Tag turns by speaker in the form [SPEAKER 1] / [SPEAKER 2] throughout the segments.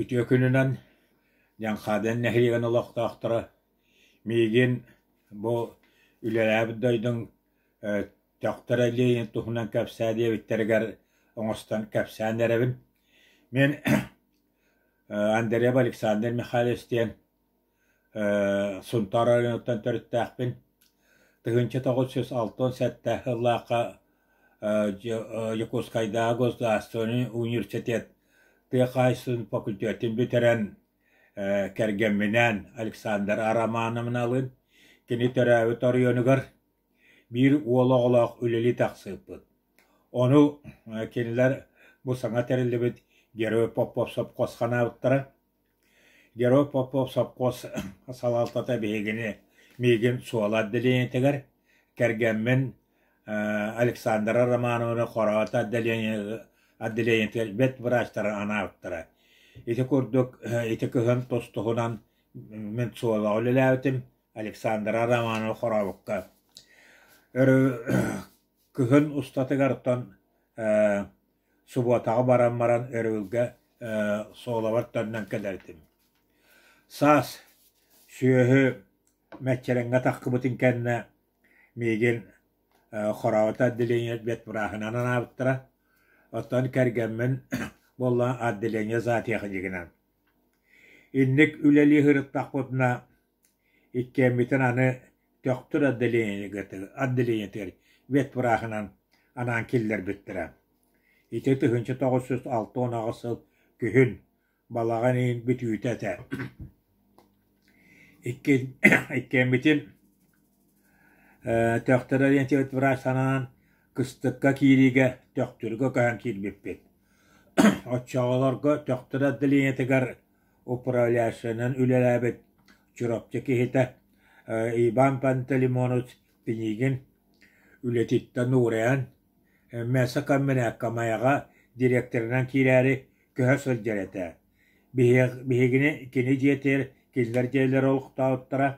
[SPEAKER 1] Үтүө күнүнэн Дьаҥхаадын нэһилиэгин олохтоохторо миигин бу үлэлээбит дойдуҥ Төхтөр Ленин туһунан кэпсээ диэбиттэригэр оҥостон кэпсээн эрэбин. Мин Андреев Александр Михайлович диэн Сунтаар оройуонуттан төрүттээхпин. 1967 сыллаахха Дьокуускайдааҕы государственнай университет тыа хаһаайыстыбатын факультетын бүтэрэн кэргэмминээн Александр Романовналыын кини төрөөбүт оройуонугар биир уол оҕолоох үлэлии тахсыыппыт. Ону кинилэр бу саҥа тэриллибит Герой Попов сопхуос ханаабыттара. Герой Попов сопхуос салалтата биһигини миигин суола отделениетыгар, кэргэммин Александра Романовна Хороот отделениетыгар ветврачтара анаабыттара. Ити курдук ити кыһын тус-туһунан мин суолаҕа үлэлээбитим, Александра Романова Хорообукка. Кыһын устатыгар оттон субуотаҕа баран баран өрөбүлгэ суолабар төннөн кэлэр этим. Саас сүөһү мэччирэҥҥэ таххыбытын кэннэ миигин Хорообут отделение ветвраһынан анаабыттара. Оттон кэргэммин буолла отделение зоотехнигынан. Инник үлэлии сырыттахпытына Иккиэммитин аны Төхтүр отделениетыгар ветвраһынан анаан киллэрбиттэрэ. Ити 1968 сыл күһүн балаҕан ыйын бүтүүтэ этэ. Иккиэммитин Төхтүр ориентировать врач санаан кыстыкка киириигэ Төхтүргэ көһөн киирбиппит. Оччоҕолорго Төхтүр отделениетыгар управляющайынан үлэлээбит Чурапчы киһитэ Иван Пантелеймонович Пинигин үлэтиттэн уурайан, мясокомбинакка Майаҕа директорынан киирээри көһө сылдьар этэ. Биһигини кини дьиэтигэр кинилэр дьиэлэрэ олохтообуттара.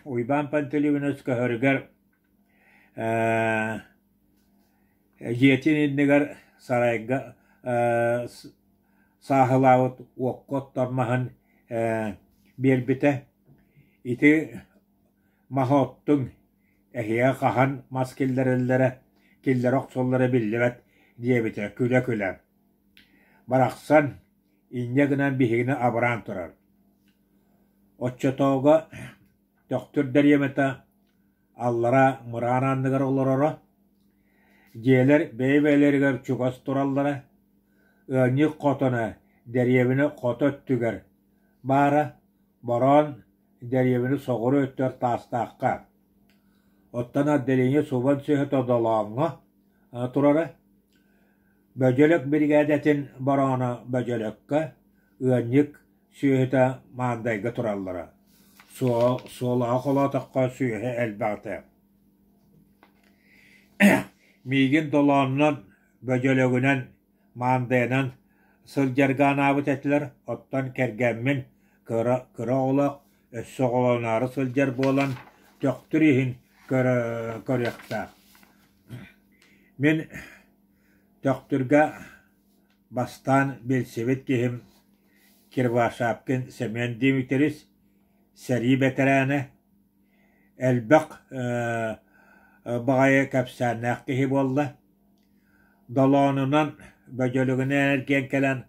[SPEAKER 1] Уйбаан Пантелеймонович көһөрүгэр Дьиэтин иннигэр сарайга сааһылаабыт уокка оттор маһын биэрбитэ. Ити маһы оттуҥ, эһиэхэ хаһан мас киллэрэллэрэ, киллэрэ охсоллоро биллибэт диэбитэ күлэ-күлэ. Барахсан инньэ гынан биһигини абыраан турар. Оччотооҕуга Төхтүр дэриэбинэтэ аллара мыраан анныгар олороро, дьиэлэр бэйэ-бэйэлэригэр чугас тураллара, ыанньык хотоно дэриэбинэ хото өттүгэр баара, бороон дэриэбинэ соҕуруу өттүгэр Таастаахха, оттон отделение субан сүөһүтэ Долооҥҥо турара. Бөдьөлөк биригээдэтин борооно Бөдьөлөккө, ыанньык сүөһүтэ Маандайга тураллара. Суолаҕа холоотоххо сүөһү элбэх этэ. Миигин Долоонунан, Бөдьөлөгүнэн, Маандайынан сылдьарга анаабыт этилэр, оттон кэргэммин кыра, кыра оҕолоох, өссө оҕолоноору сылдьар буолан, Төхтүр иһин көрүөхтээх. Мин Төхтүргэ Бастаан билсибит киһим Кривошапкин Семен Дмитриевич, сэрии бэтэрээнэ, элбэх баҕайы кэпсээннээх киһи буолла. Долоонунан Бөдьөлүгүнэн эргийэн кэлэн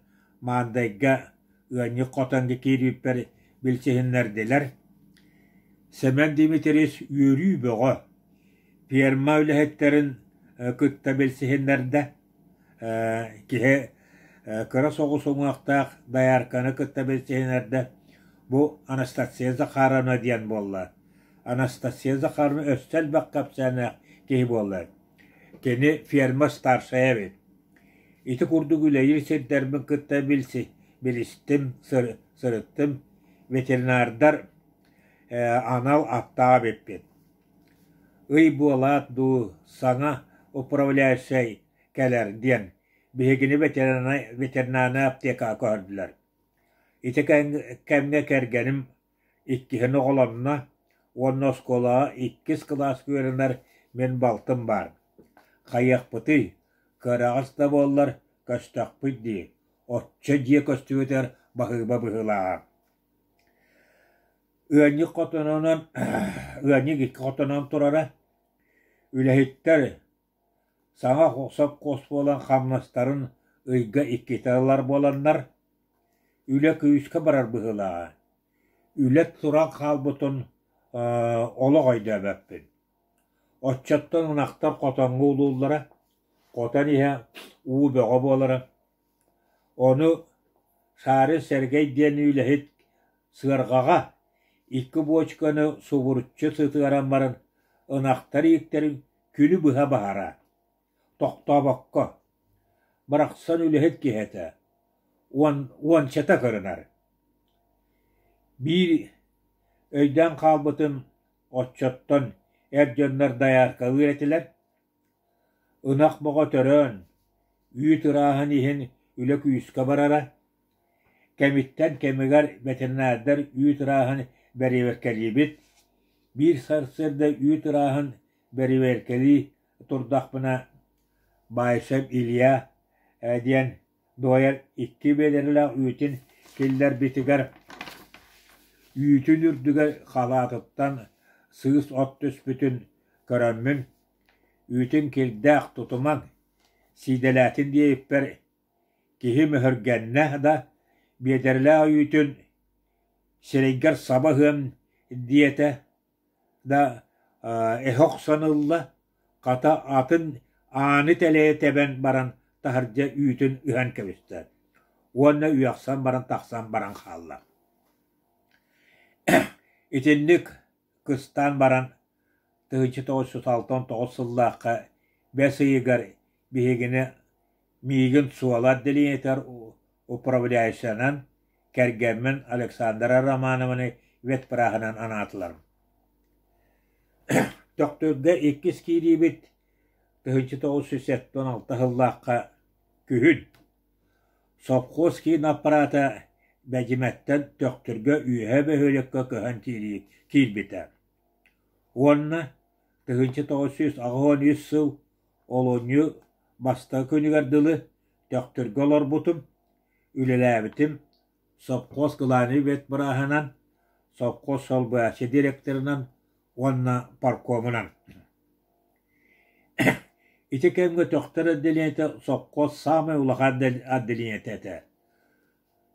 [SPEAKER 1] Маандайга ыанньык хотоҥҥо киирбиппэр билсиһиннэрдилэр. Семен Дмитриевич үөрүү бөҕө, ферма үлэһиттэрин кытта билсиһиннэрдэ. Киһи кыра соҕус уҥуохтаах доярканы кытта билсиһинэрдэ бу Анастасия Захаровна диэн буолла. Анастасия Захаровна өссө элбэх кэпсээннээх киһи буолла. Кини ферма старшайа эбит. Ити курдук үлэлиир сирдэрбин кытта билси, билистим, сырыттым. Ветеринардар анал аттаах эбиппит. Ый буолаат дуу, саҥа управляющай кэлэр диэн биһигини ветеринарнай аптекаҕа көһөрдүлэр. Ити кэмҥэ кэргэним иккиһин оҕолонно уонна оскуолаҕа иккис кылааска үөрэнэр мин балтым баар. Хайыахпытый, кыараҕас да буоллар, көстөхпүт дии. Оччо дьиэ көстүбүтүгэр баһыыба быһыылааҕа. Ыанньык хотонунан ыанньык икки хотонунан турара. Үлэһиттэр саҥа сопхуос буолан хамнастарын ыйга иккитэ ылар буоланнар, үлэ күүскэ барар быһыылааҕа. Үлэ туран хаалбытын олох өйдөөбөппүн. Оччоттон ынахтар хотоҥҥо уулууллара, хотон иһэ уу бөҕө буолара. Ону Саарын Сэргэй диэн үлэһит сыарҕаҕа икки буочуканы субуруччу сытыаран баран ынахтар ииктэрин күнү быһа баһара, тохтообокко, барахсан үлэһит киһи этэ, уончата кырынар. Биир өйдөөн хаалбытым оччоттон эр дьоннор дайааркалыыр этилэр Ынах бөҕө төрөөн, үүт ырааһын иһин үлэ күүскэ барара. Кэмиттэн кэмигэр ветеринардар үүт ырааһын бэрэбиэркэлиибит. Биир сарсыарда үүт ырааһын бэрэбиэркэлии турдахпына, Баайсап Илья диэн дуойар икки биэдэрэлээх үүтүн киллэрбитигэр үүтүн үрдүгэр халаатыттан сыыс от түспүтүн көрөммүн Үүтүн кирдээх тутумаҥ, сиидэлээтин диэбиппэр киһи мөһүргэннэ да, биэдэрэлээх үүтүн сирэйгэр саба ыһыам диэтэ да эһэ охсон ылла, хата атын ааны тэлэйэ тэбэн баран таһырдьа үүтүн ыһан кэбистэ уонна үөхсэн баран тахсан баран хаалла. Итинник кыстаан баран 1969 сыллаахха бэс ыйыгар биһигини миигин суола отделениетыгар управляющайынан кэргэммин Александра Романованы ветпраһынан анаатылар. Төхтүргэ иккис киириибит 1976 сыллаахха күһүн Сопхуос киин аппараата Бэдьимэттэн Төхтүргэ үөһэ бөһүөлэккэ көһөн киирбитэ уонна 1983 сыл олунньу бастакы күнүгэр дылы Төхтүргэ олорбутум, үлэлээбитим, сопхуос кылааннай ветбырааһынан, сопхуос солбуйааччы директорынан уонна паркомунан. Ити кэмҥэ Төхтөр отделениета сопхуос саамай улахан отделениета этэ.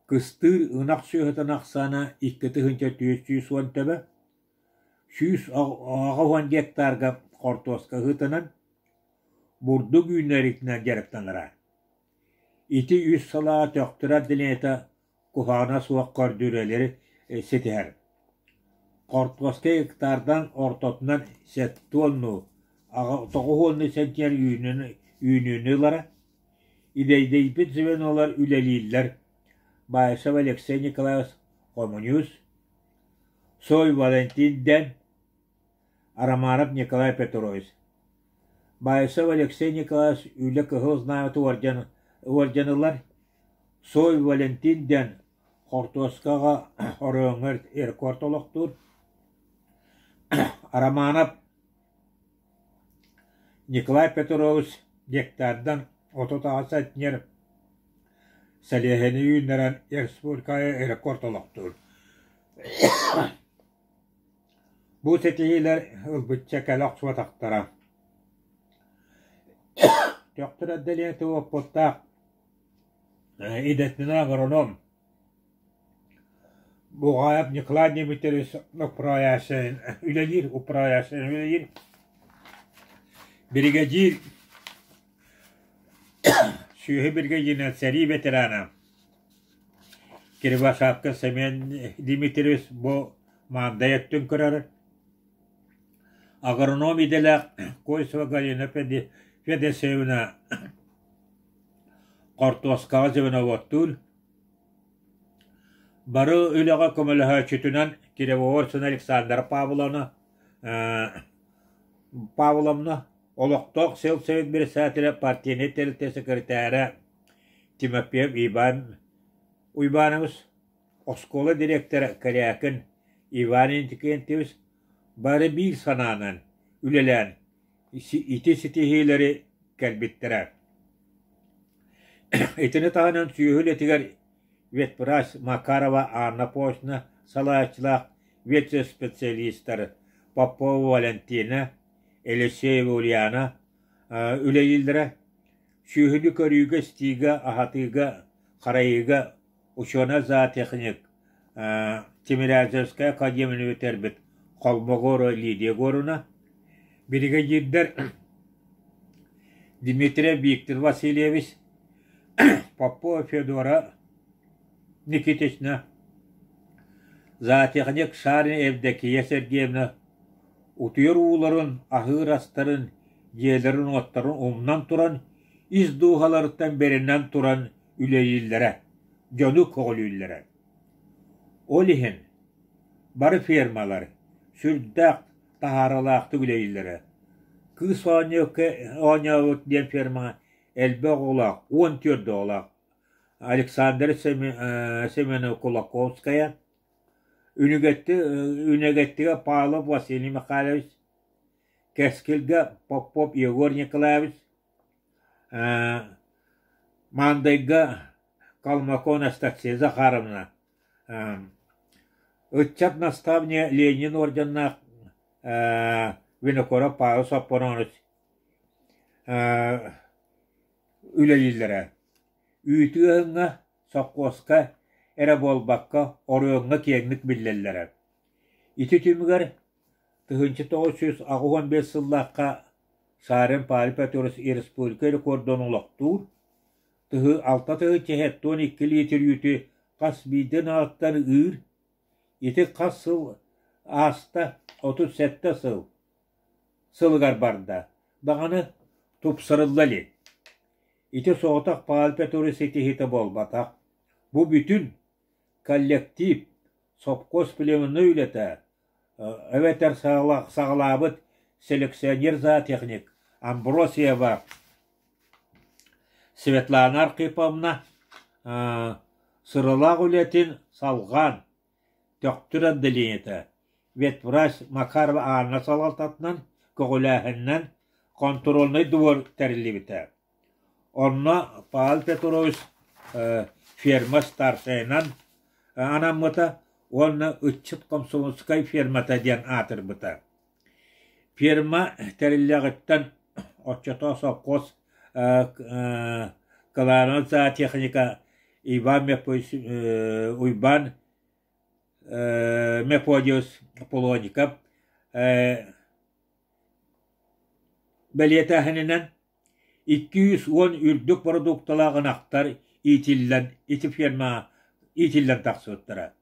[SPEAKER 1] Кыстыыр ынах сүөһүтүн ахсаана 2410 төбө, 180 гектарга хортуоска ыһыытынан, бурдук үүннэриитинэн дьарыктанара. Ити үс салаа Төхтөр отделениета куһаҕана суох көрдөрүүлэри ситиһэр. Хортуоска гектардан ортотунан сеттуоннуу, тоҕуһуоннуу сентнер үүнүүнү ылара. Идэйдэйбит звенолар үлэлииллэр Баишев Алексей Николаевич хомуньуус, Цой Валентин Дэн, Романов Николай Петрович. Баишев Алексей Николаевич Үлэ Кыһыл Знамята уордьан ылар, Цой Валентин диэн хортуоскаҕа оройуоҥҥа рекорд олохтуур. Романов Николай Петрович гектардан 38 центнер сэлиэһэни үүннэрэн республикаҕа рекорд олохтуур. Бу ситиһиилэр ылбычча кэлэ охсубатахтара. Төхтүр отделениета уоппуттаах идэтинэн агроном Бугаев Николай Дмитриевич управляющайын үлэлиир, управляющайын үлэлиир. Биригэдьиир сүөһү биригэдьииринэн сэрии ветерана Кривошапкин Семен Дмитриевич бу Маандай өттүн көрөр. Агроном идэлээх Койсова Галина Федосеевна хортуоскаҕа звеноводтуур. Бары үлэҕэ көмөлөһөөччүтүнэн Кировоорсун Александра Павловна Павловна олохтоох сельсовет председателэ партийнай тэрилтэ секретарэ Тимофеев Иван Уйбанович, оскуола директора Корякин Иван Иннокентьевич бары биир санаанан үлэлээн ити ситиһиилэри кэлбиттэрэ. Итини таһынан сүөһү үлэтигэр ветврач Макарова Анна Павловна салайааччылаах ветспециалистар Попова Валентина, Елисеева Ульяна үлэлииллэрэ. Сүөһүнү көрүүгэ-истиигэ, аһатыыга, харайыыга учуонай-зоотехник Тимирязевскай академияны бүтэрбит Холмогорова Лидия Егоровна, биригэдьиирдэр Дмитрий Виктор Васильевич, Попова Федора Никитична, зоотехник Шарин Евдокия Сергеевна утуйар ууларын, аһыыр астарын, дьиэлэрин-уоттарын умнан туран, ис дууһаларыттан бэринэн туран үлэлииллэрэ, дьону көҕүлүүллэрэ. Ол иһин бары фермалар сүрдээх таһааралаахтык үлэлииллэрэ. Кыыс оонньообут диэн фермаҕа элбэх оҕолоох, 14 оҕолоох Александра Семенова Кулаковская, Үнэгэттигэ Павлов Василий Михайлович, Кэскилгэ Попов Егор Николаевич, Маандайга Калмакова Анастасия Захаровна, ыччат наставнига Ленин орденнаах Винокуров Павел Соппонович үлэлииллэрэ. Үүтү ыһыҥҥа, сопхуоска эрэ буолбакка, оройуоҥҥа киэҥник биллэллэрэ. Ити түмүгэр 1985 сыллаахха Сарин Павел Петрович республика рекордун олохтуур, 6 072 лиитир үүтү хас биирдии ынаҕыттан ыыр, ити хас сыл ааста 37 сыл сылыгар барда даҕаны тупсарылла илик. Ити соҕотох Павел Петрович ситиһиитэ буолбатах, бу бүтүн коллектив, сопхуос племенной үлэтэ эбэтэр саҕалаабыт селекционер-зоотехник Амбросьева Светлана Архиповна сыралаах үлэтин салҕаан Төхтүр отделениета ветврач Макарова Анна салалтатынан көҕүлээһининэн контрольнай двор тэриллибитэ. Онно Павел Петрович ферма старшайынан анаммыта уонна ыччат комсомольскай фермата диэн аатырбыта. Ферма тэриллиэҕиттэн оччотоо сопхуос кылаанын зоотехника Иван Уйбаан Мефодиевич Полоников Бэлиэтээһининэн, 210 үрдүк бородуукталаах ынахтар иитиллэн ити фермаҕа иитиллэн тахсыбыттара.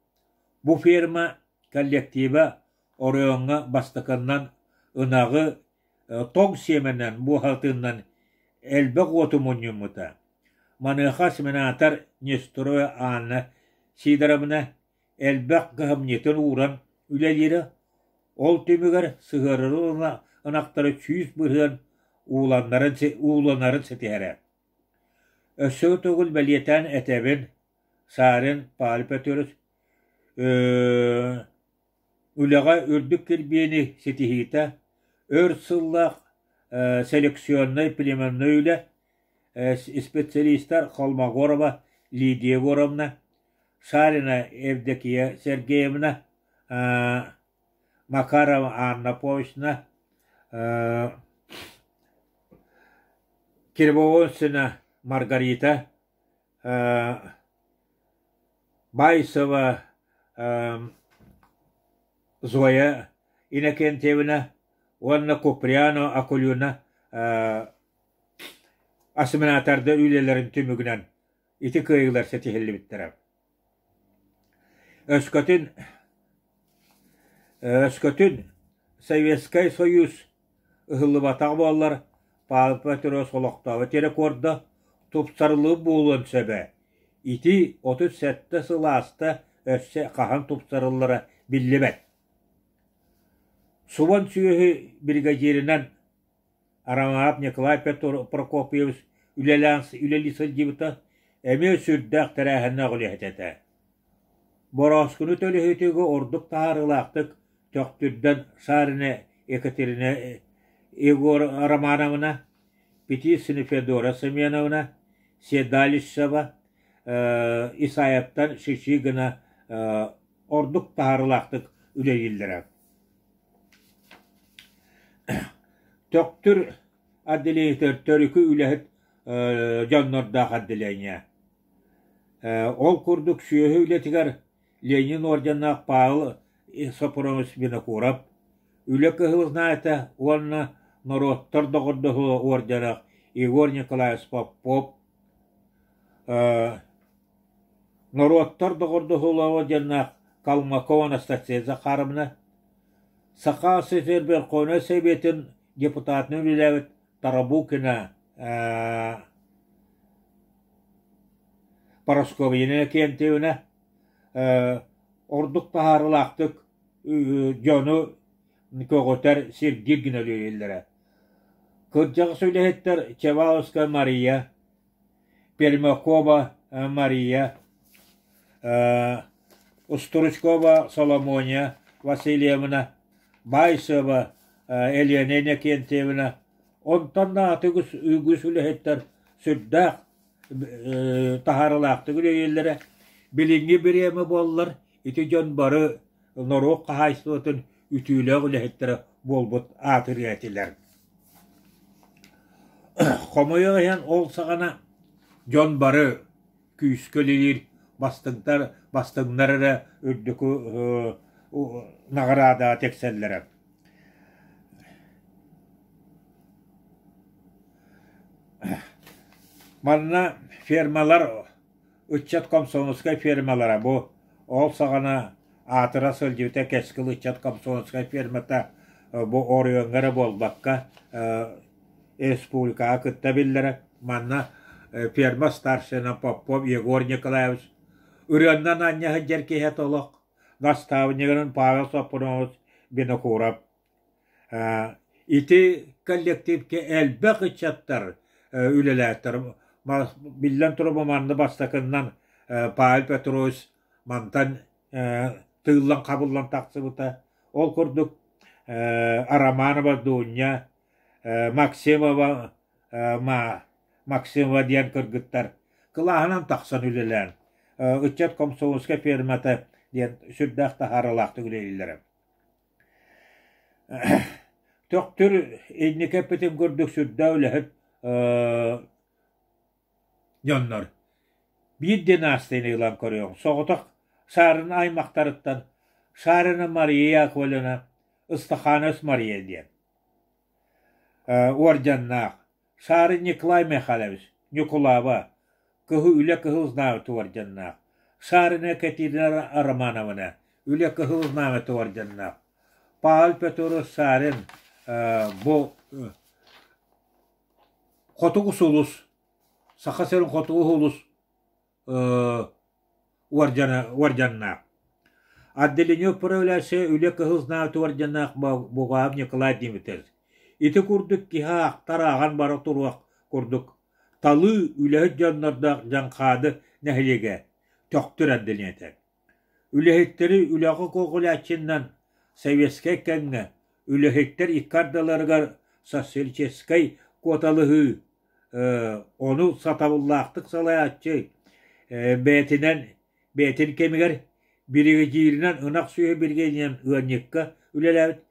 [SPEAKER 1] Бу ферма коллектива оройуоҥҥа бастакыннан ынаҕы тоҥ сиэмэнэн буоһатыынан элбэх уоту мунньуммута. Маныаха осеменатор Нестерова Анна Сидоровна элбэх кыһамньытын ууран үлэлиирэ, ол түмүгэр сыһыарыллар ынахтары 100% ууланарын ситиһэрэ. Өссө төгүл бэлиэтээн этэбин, Сарин Павел Петрович үлэҕэ үрдүк кирбиини ситиһиитэ, өр сыллаах селекционнай племенной үлэ, специалистар Холмогорова Лидия Егоровна, Шарина Евдокия Сергеевна, Макарова Анна Павловна, Кривоосина Маргарита, Байсова Зоя Иннокентьевна уонна Куприянова Акулина осеменатордар үлэлэрин түмүгүнэн ити кыайыылар ситиһиллибиттэрэ. Өскөтүн Өскөтүн Советскай Союз ыһыллыбатах буоллар, Павел Петрович олохтообут рекорда тупсарыллыбыт буолуон сөбө. Ити 37 сыл ааста өссө хаһан тупсарыллара биллибэт. Субан сүөһү биригэдьииринэн Арамаап Николай Прокопьевич үлэлээн үлэлии сылдьыбыта эмиэ сүрдээх тэрээһиннээх үлэһит этэ. Борооскуну төлөһүтүүгэ ордук таһаарыылаахтык Төхтүрдэн Шарина Екатерина Егор Романовна, Петицина Федора Семеновна, Седалищева, Исаевтан Шишигина ордук таһаарыылаахтык үлэлииллэрэ. Төхтүр отделениетыгар төрүкү үлэһит дьоннордоох отделение. Ол курдук сүөһү үлэтигэр Ленин орденнаах Павел Сопромович Винокуров, Үлэ Кыһыл Знаята уонна Норуоттар доҕордоһуу ордена Егор Николаевич Попов, Норуоттар доҕордоһуулара орденнаах Калмакова Анастасия Захаровна, Саха СССР Верховнай Советын депутатынан үлэлээбит Тарабукина Парасковья Иннокентьевна ордук таһаарыылаахтык дьону көҕүтэр, сирдиир гына үлэлииллэрэ. Кырдьаҕас үлэһиттэр Чеваловская Мария, Пермякова Мария, Стручкова Соломония Васильевна, Байсова Елена Иннокентьевна, онтон да аты үгүс үлэһиттэр сүрдээх таһаарыылаахтык үлэлииллэрэ. Билиҥҥи бириэмэ буоллар, ити дьон бары норуот хаһаайыстыбатын үтүөлээх үлэһиттэрэ буолбут аатырыа этилэр. Хомойуох иһин ол саҕана дьон бары күүскэ үлэлиир бастыҥтар бастыҥнар эрэ үрдүкү наҕараадаҕа тиксэллэрэ. Манна фермалар ыччат комсомольскай фермалара бу ол саҕана аатыра сылдьыбыта Кэскил ыччат комсомольскай фермата бу оройуоҥҥа эрэ буолбакка республикаҕа кытта биллэрэ. Манна ферма старшина Попов Егор Николаевич ырыаннан анньа сылдьар киһи этэ олох. Наставнигынан Павел Соппунович Винокуров Ити коллективка элбэх ыччаттар үлэлээттэр. Биллэн турар, бу манна бастакыннан Павел Петрович мантан тыыллан-хабыллан тахсыбыта. Ол курдук Романова Дуня, Максимова Максимова диэн кыргыттар кылааһынан тахсан үлэлээн, ыччат комсомольскай фермата диэн сүрдээх таһаарыылаахтык үлэлииллэрэ. Төхтүр инники эппитим курдук сүрдээх үлэһит дьоннор. Биир династияны ылан көрүөҕүҥ. Соҕотох Саарын аймахтарыттан Саарина Мария Яковлевна Ыстаханов Мария диэн уордьаннаах Сарын Николай Михайлович Ньукулааба Кыһыл Үлэ Кыһыл Знамята уордьаннаах, Сарина Екатерина Романовна Үлэ Кыһыл Знамята уордьаннаах, Павел Петрович Сарин бу Хотугу сулус, Саха сирин Хотугу сулус уордьаннаах. Отделение управляющая Үлэ Кыһыл Знамята уордьаннаах Бугаев Николай Дмитриевич. Ити курдук киһи аахтар ааҕан бара туруох курдук талыы үлэһит дьоннордоох Дьаҥхаады нэһилиэгэ Төхтүр отделениета. Үлэһиттэри үлэҕэ көҕүлээччиннэн советскай кэмҥэ үлэһиттэр икки ардыларыгар социалистическай куоталаһыы ону сатабыллаахтык салайааччы бэйэтинэн бэйэтин кэмигэр биригэдьииринэн ынах сүөһү биригэдьииринэн ыанньыкка үлэлээбит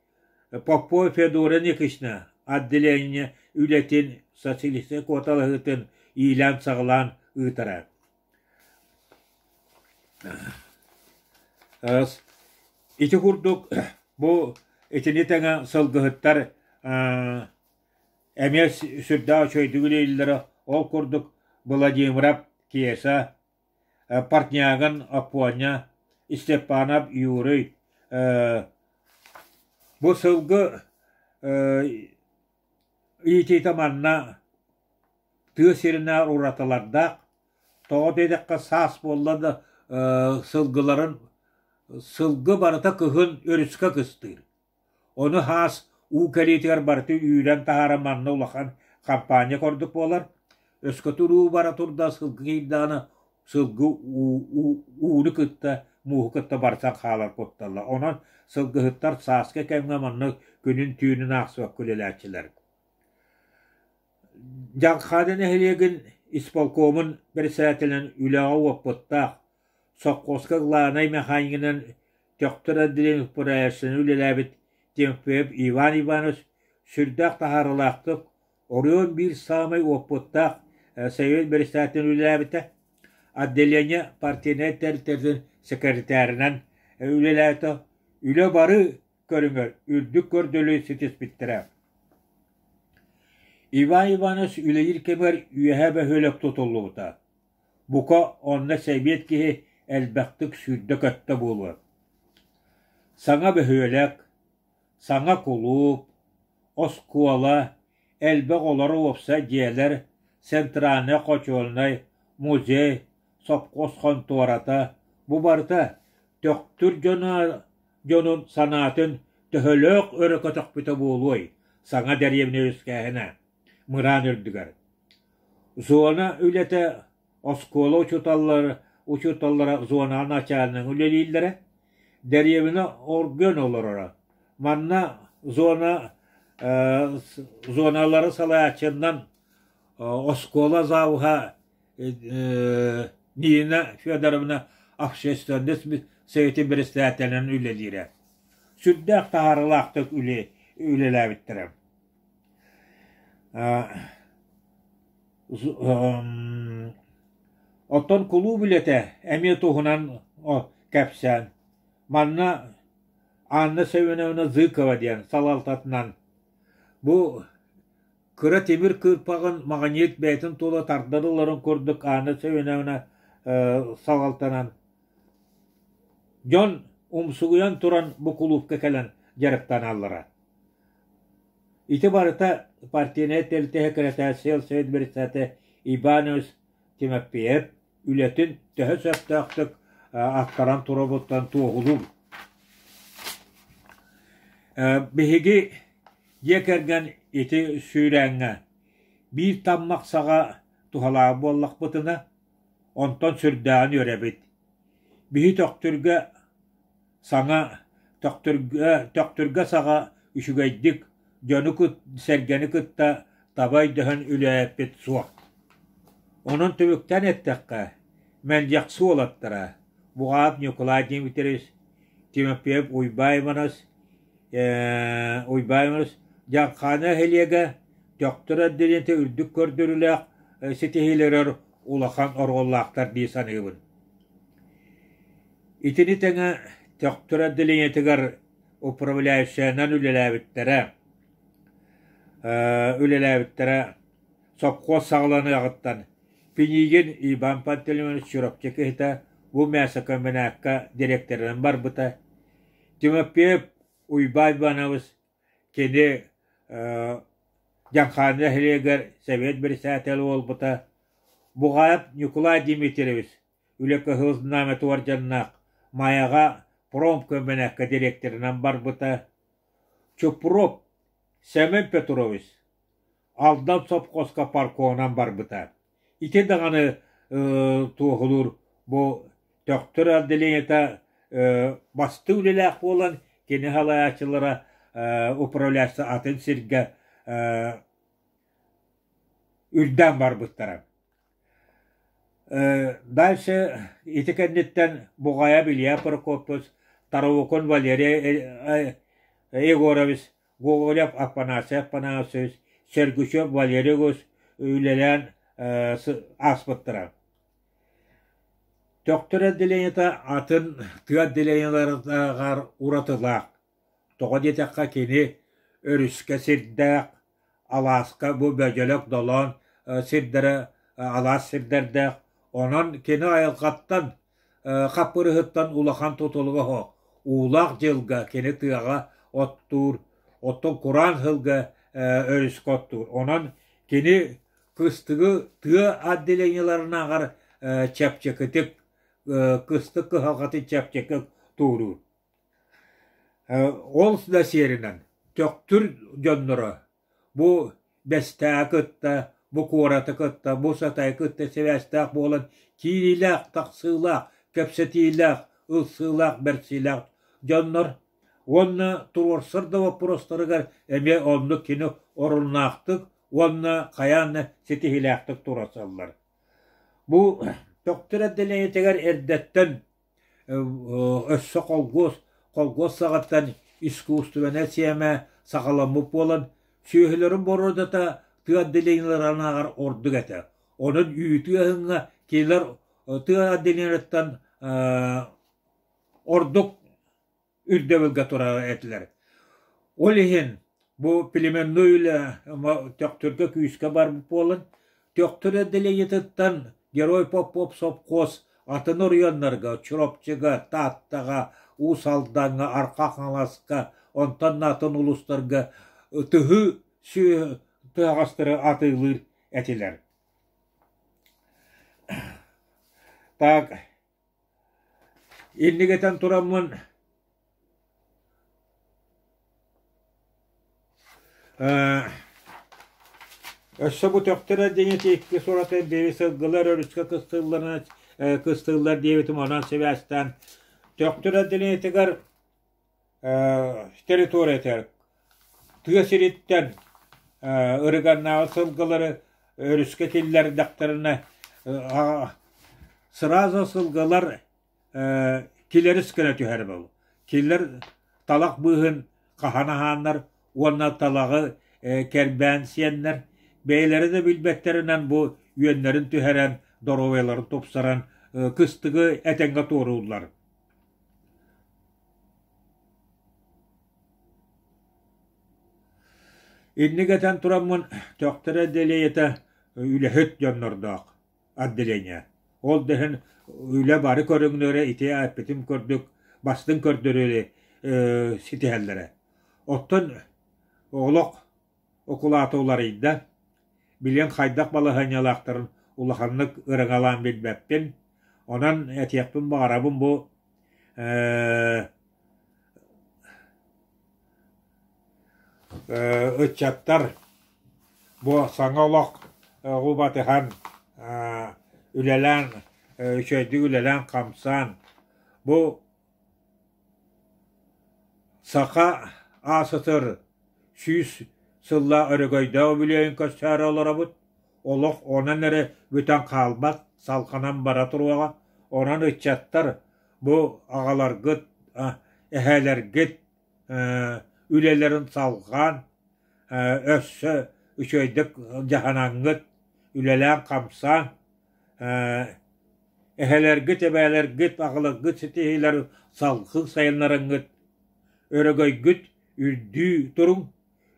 [SPEAKER 1] Попова Федора Никитична отделение үлэтин социалистическай куоталаһыытын иилээн-саҕалаан ыытара. Ити курдук бу итини тэҥэ сылгыһыттар эмиэ сүрдээх үчүгэйдик үлэлииллэрэ. Ол курдук Владимиров Кеса, Портнягин Оппуонньа, Степанов Юрий бу сылгы иитиитэ манна тыа сиринээҕэр уратылардаах. Тоҕо диэтэххэ саас буолла да сылгыларын сылгы барыта кыһын өрүскэ кыстыыр. Ону хаас уу кэлиитигэр барыта үүрэн таһааран манна улахан хампаанньа курдук буолар. Өскөтүн уу бара турда сылгы киирдэҕинэ сылгы ууну кытта мууһу кытта барсан хаалар кутталла. Онон сылгыһыттар сааскы кэмҥэ манна күнүн-түүнүн аахсыбакка үлэлээччилэр. Дьаҥхаады нэһилиэгин исполкомун председателинэн үлэҕэ уопуттаах, сопхуоска главнай механигынан Төхтүр отделение управляющайынан үлэлээбит Тимофеев Иван Иванович сүрдээх таһаарыылаахтык оройуон биир саамай уопуттаах совет председателинэн үлэлээбитэ, отделение партийнай тэрилтэтин секретарынан үлэлээбитэ, үлэ бары көрүҥэр үрдүк көрдөрүү ситиспиттэрэ. Иван Иванович үлэлиир кэмигэр үөһээ бөһүөлэк тутуллубута. Бука, онно сэбиэт киһи элбэхтик сүүрдэ-көттө буолуо. Саҥа бөһүөлэк, саҥа кулууп, оскуола, элбэх олорор уопсай дьиэлэр, центральнай хочуолунай, музей, сопхуос хонтуората бу барыта Төхтүр дьоно дьонун санаатын төһөлөөх өрө көтөхпүтэ буолуой саҥа дэриэбинэ үөскээһинэ мыраан үрдүгэр. Зона үлэтэ оскуола учууталлара, учууталлара зонаҕа начальник үлэлииллэрэ, дэриэбинэ оргуйан олороро. Манна зона зоналары салайааччынан оскуола завуһа Нина Федоровна общественность советын председателинэн үлэлиирэ. Сүрдээх таһаарыылаахтык үлэлээбиттэрэ. Оттон кулууп үлэтэ эмиэ туһунан кэпсээн. Манна Анна Семеновна Зыкова диэн салалтатынан бу кыра тимир кыырпаҕын маҕаньыыт бэйэтин тула тардан ыларын курдук Анна Семеновна салалтанан дьон умсугуйан туран бу кулуупка кэлэн дьарыктаналлара. Ити барыта партийнай тэрилтэ сэкирэтээр сельсовет председателэ Иванович Тимофеев үлэтин төһө сөптөөхтүк аттаран турабыттан туоһулуур. Биһиги дьиэ кэргэн ити сүүрээҥҥэ биир таммах саҕа туһалаах буоллахпытына, онтон сүрдээҕин үөрэбит. Биһи Төхтүргэ Саҥа Төхтүргэ, Төхтүргэ саҕа үчүгэйдик дьону сэргэни кытта таба өйдөһөн үлэлэппит суох. Онон түмүктээн эттэххэ, Мэлдьэхси уолаттара Буҕаап Ньукулай Дмитриевич, Тимофеев Уйбай Иванович, Уйбай Иванович Дьаҥхааны нэһилиэгэ Төхтүр отделениета үрдүк көрдөрүүлээх ситиһиилэрэр улахан оруоллаахтар дии саныыбын. Итини тэҥэ Төхтүр отделениетыгар управляющайынан үлэлээбиттэрэ. Үлэлээбиттэрэ сопхуос саҕаланыаҕыттан Пинигин Иван Пантелеймонович Чурапчы киһитэ бу мясокомбинакка дириэктэринэн барбыта. Тимофеев Уйбаан Иванович кини Дьаҥхааны нэһилиэгэр сэбиэт председателэ буолбута. Буҕаев Ньукулай Дмитриевич Үлэ Кыһыл Знамя уордьаннаах Майаҕа промкомбинакка дириэктэринэн барбыта. Чупров Сэмэн Петрович Алдан сопхуоска парконан барбыта. Ити даҕаны туоһулуур бу Төхтүр отделениета бастыҥ үлэлээх буолан кини салайааччылара управляющай атын сиргэ үрдээн барбыттара. Дальше ити кэнниттэн Буҕайа Илья Прокопьевич, Тараукун Валерий Егорович, Гоголев Афанасий Афанасьевич, Сергучев Валерий Егорович үлэлээн ааспыттара. Төхтүр отделениета атын тыа отделениеларыгар уратылаах. Тоҕо диэтэххэ кини өрүскэ сирдээх, алааска бу бөдьөлөк долоон сирдэрэ алаас сирдэрдээх. Онон кини айылҕаттан хаппырыһыттан улахан тутулуга суох. Уулаах дьылга кини тыаҕа оттуур, оттон кураан сылга өрүскэ оттуур. Онон кини кыстыгы тыа отделениеларынааҕар чэпчэкитик кыстык кыһалҕатын чэпчэки туоруур. Ол да сиэринэн Төхтүр дьонноро бу Бэстээҕи кытта, бу куораты кытта, бу Сатайы кытта сибээстээх буолан киириилээх-тахсыылаах, кэпсэтиилээх, ылсыылаах-бэрсиилээх дьоннор уонна туруорсар да боппуруостарыгар эмиэ оннук кини оруннаахтык уонна хайаан да ситиһиилээхтик туруорсаллар. Бу Төхтүр отделениетыгар эрдэттэн өссө холкуос, холкуос саҕаттан искусственнай сиэмэ саҕаламмыт буолан, сүөһүлэрин боруодата тыа отделениеларынааҕар ордук этэ. Онон үүтү ыаһыҥҥа кинилэр тыа отделениетыттан ордук үрдэбилгэ турар этилэр. Ол иһин бу племенной үлэ Төхтүргэ күүскэ барбыт буолан, Төхтүр отделениетыттан Герой Попов сопхуос атын оройуоннарга Чурапчыга, Тааттаҕа, Уус Алдаҥҥа, Арҕаа Хаҥаласка, онтон да атын улуустарга тыһы сүөһү тыһаҕастары атыылыыр этилэр. Так, Инник этэн тураммын өссө бу төхтөрө диэн икки сурата биэри сылгылар өрүскэ кыстыылларына кыстыыллар диэбитим онон сибээстээн Төхтөр отделениетыгар территориятыгар тыа сириттэн ырыганнааҕы сылгылары өрүскэ киллэрдэхтэринэ сразу сылгылар килэрис гына түһэр буолуо. Кинилэр талах быыһын хаһан аһааннар уонна талаҕы кэрбээн сиэннэр, бэйэлэрэ да билбэттэринэн бу үөннэрин түһэрэн, доруобуйаларын тупсаран кыстыгы этэҥҥэ туорууллар. Инник этэн тураммын Төхтөрө отделениета үлэһит дьоннордоох отделение. Ол да иһин үлэ бары көрүҥнэрэ ити эппитим курдук бастыҥ көрдөрүүнү ситиһэллэрэ. Оттон олох укулаата уларыйда. Билигин хайдах балаһыанньалаахтарын улаханнык ырыҥалаан билбэппин. Онон этиэхпин баҕарабын бу ыччаттар бу саҥа олох батыһан үлэлээн үчүгэйдик үлэлээн-хамсаан бу Саха АССР 100 сыллаах өрөгөйдөөх үбүлүөйүн көрсөөрү олоробут. Олох онон эрэ бүтэн хаалбат, салҕанан бара туруоҕа. Онон ыччаттар бу аҕаларгыт, эһээлэргит үлэлэрин салҕаан, өссө үчүгэйдик дьаһанаҥҥыт, үлэлээн-хамсаан, эһэлэргит, эбээлэргит, аҕаларгыт ситиһиилэр салгыы сайыннарыҥҥыт, өрөгөйгүт үрдүү туруҥ,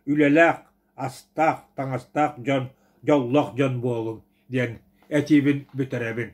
[SPEAKER 1] үлэлээх, астаах, таҥастаах дьон, дьоллоох дьон буолуҥ диэн этиибин бүтэрэбин.